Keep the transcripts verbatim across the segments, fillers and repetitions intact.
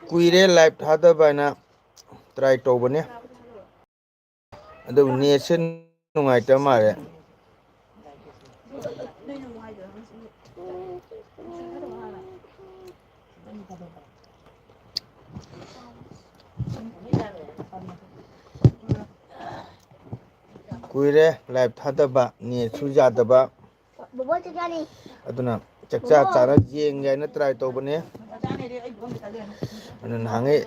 ꯀꯨꯏꯔꯦ ꯂꯥꯏꯞ ꯊꯥꯗꯕ ꯍꯥꯏꯅ ꯇ꯭ꯔꯥꯏ ꯇꯧꯕꯅꯦ, ꯑꯗꯨꯕꯨ ꯅꯦꯠꯁꯦ ꯅꯨꯡꯉꯥꯏꯇꯕ ꯃꯥꯜꯂꯦ꯫ ꯀꯨꯏꯔꯦ ꯂꯥꯏꯞ ꯊꯥꯗꯕ, ꯅꯦꯠꯁꯨ ꯌꯥꯗꯕ꯫ ꯑꯗꯨꯅ ꯆꯥꯛꯆꯥ ꯆꯥꯅ ꯌꯦꯡꯒꯦ ꯍꯥꯏꯅ ꯇ꯭ꯔꯥꯏ ꯇꯧꯕꯅꯦ꯫ ꯑꯗꯨ ꯅꯍꯥꯟꯉꯩ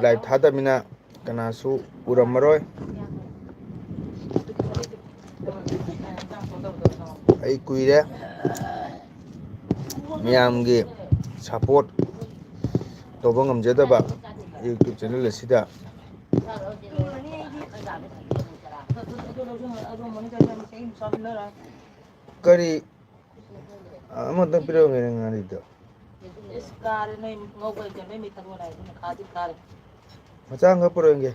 ꯂꯥꯏꯞ ꯊꯥꯗꯕꯅꯤꯅ ꯀꯅꯥꯁꯨ ꯎꯔꯝꯃꯔꯣꯏ꯫ ꯑꯩ ꯀꯨꯏꯔꯦ ꯃꯌꯥꯝꯒꯤ ꯁꯄꯣꯔꯠ ꯇꯧꯕ ꯉꯝꯖꯗꯕ ꯌꯨꯇ꯭ꯌꯨꯕ ꯆꯦꯅꯦꯜ ꯑꯁꯤꯗ꯫ ꯀꯔꯤ? ꯑꯃꯇꯪ ꯄꯤꯔꯛꯎꯅꯦ ꯅꯪ ꯉꯥꯔꯤꯗꯣ꯫ ꯏꯁ, ꯀꯥꯔꯦ ꯅꯣꯏ ꯉꯧꯕ ꯍꯩꯇꯦ, ꯅꯣꯏ ꯃꯤ ꯊꯥꯗꯣꯛꯑꯣ ꯍꯥꯏꯗꯨꯅ ꯈꯥꯗꯤ ꯈꯥꯔꯦ꯫ ꯃꯆꯥ ꯑꯃꯈꯛ ꯄꯨꯔꯛꯑꯒꯦ꯫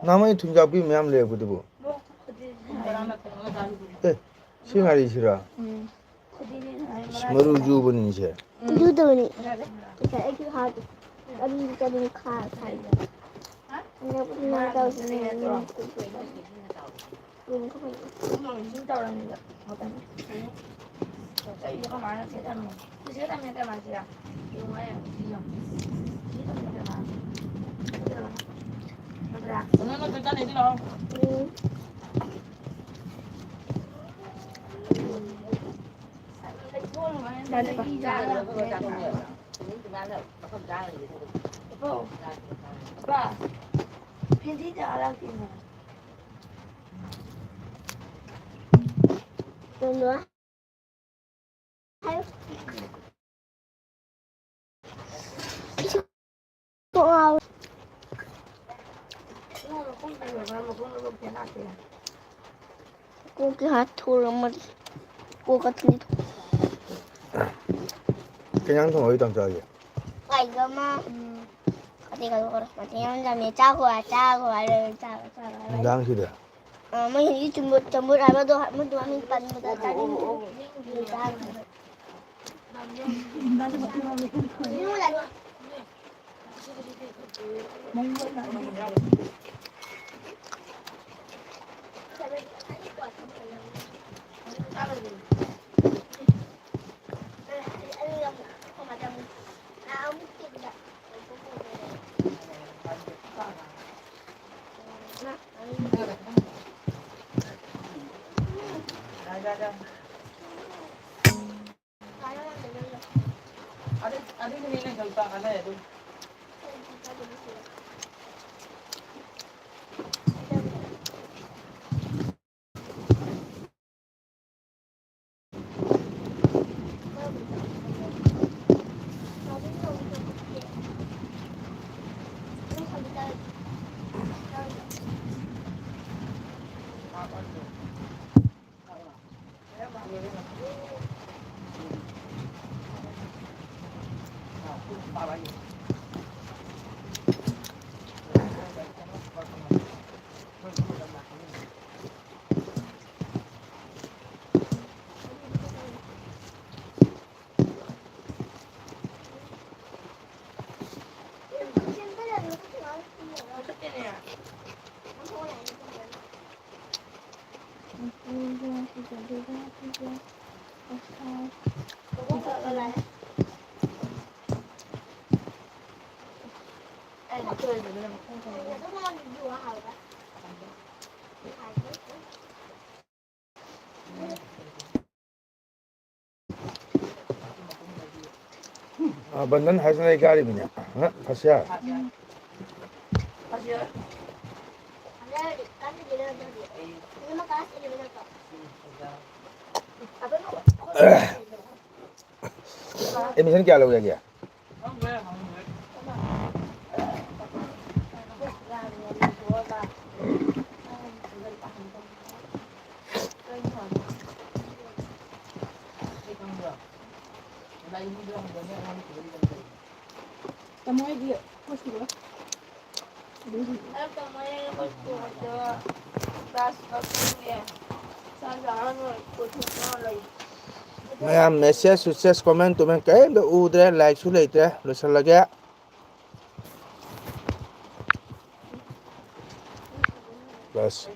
ꯅꯍꯥꯟꯋꯥꯏ ꯊꯨꯝꯖꯥꯛꯄꯤ ꯃꯌꯥꯝ ꯂꯩꯔꯛꯄꯗꯨꯕꯨ꯫ ꯑꯦ, ꯁꯤ ꯉꯥꯔꯤꯁꯤꯔꯣ? ꯎꯝ꯫ ꯏꯁ, ꯃꯔꯨ ꯌꯨꯕꯅꯤꯁꯦ꯫ ꯌꯨꯗꯕꯅꯤ꯫ ꯉꯁꯥꯏ ꯑꯩꯁꯨ ꯍꯥꯞꯄꯤ꯫ ꯑꯗꯨꯝ ꯆꯠꯂꯤ ꯈꯥ ꯈꯥꯏ꯫ ꯀꯣꯛꯀꯤ ꯍꯥ ꯊꯨꯔꯝꯃꯗꯤ ꯀꯣꯛꯀ ꯊꯨꯝ꯫ ꯀꯩ ꯏꯟꯖꯥꯡ ꯊꯣꯡꯉꯒꯦ ꯇꯥꯃꯣꯆꯥꯒꯤ? ꯀꯩꯒ ꯑꯃ, ꯎꯝ, ꯑꯗꯩ ꯀꯩꯅꯣ ꯇꯧꯔꯣ꯫ ꯃꯊꯦꯜ ꯌꯥꯝ ꯌꯥꯝꯃꯦ꯫ ꯆꯥꯈꯣ ꯍꯥꯏ, ꯆꯥꯈꯣ ꯍꯥꯏꯔ ꯆꯥꯕ, ꯆꯥꯕ ꯍꯥꯏꯔ꯫ ꯅꯨꯡꯗꯥꯡꯁꯤꯗ꯫ ꯑ, ꯃꯣꯏ ꯍꯧꯖꯤꯛ ꯆꯝꯐꯨꯠ, ꯆꯝꯐꯨꯠ ꯍꯥꯏꯕꯗꯣ, ꯃꯗꯨ ꯃꯃꯤꯡ ꯄꯟꯕꯗ ꯆꯥꯅꯤꯡꯗꯦ꯫ ꯆꯥꯈꯣ꯫ ꯑ, ꯕꯟꯗꯟ ꯍꯥꯏꯁꯤꯅ ꯑꯩ ꯀꯥꯔꯤꯕꯅꯦ꯫ ꯑ, ꯐꯁꯤꯌꯥ꯫ ꯑꯦꯗꯃꯤꯁꯟ ꯀꯌꯥ ꯂꯧꯋꯦꯒꯦ? ꯇꯥꯃꯣ, ꯑꯩꯗꯤ ꯃꯌꯥꯝ message ꯁꯨꯆꯦꯁ comment ꯇꯨꯃꯦꯟ ꯀꯔꯤꯝꯇ ꯎꯗ꯭ꯔꯦ, ꯂꯥꯏꯛꯁꯨ ꯂꯩꯇ꯭ꯔꯦ, ꯂꯣꯏꯁꯤꯜꯂꯒꯦ꯫ ꯕꯁ꯫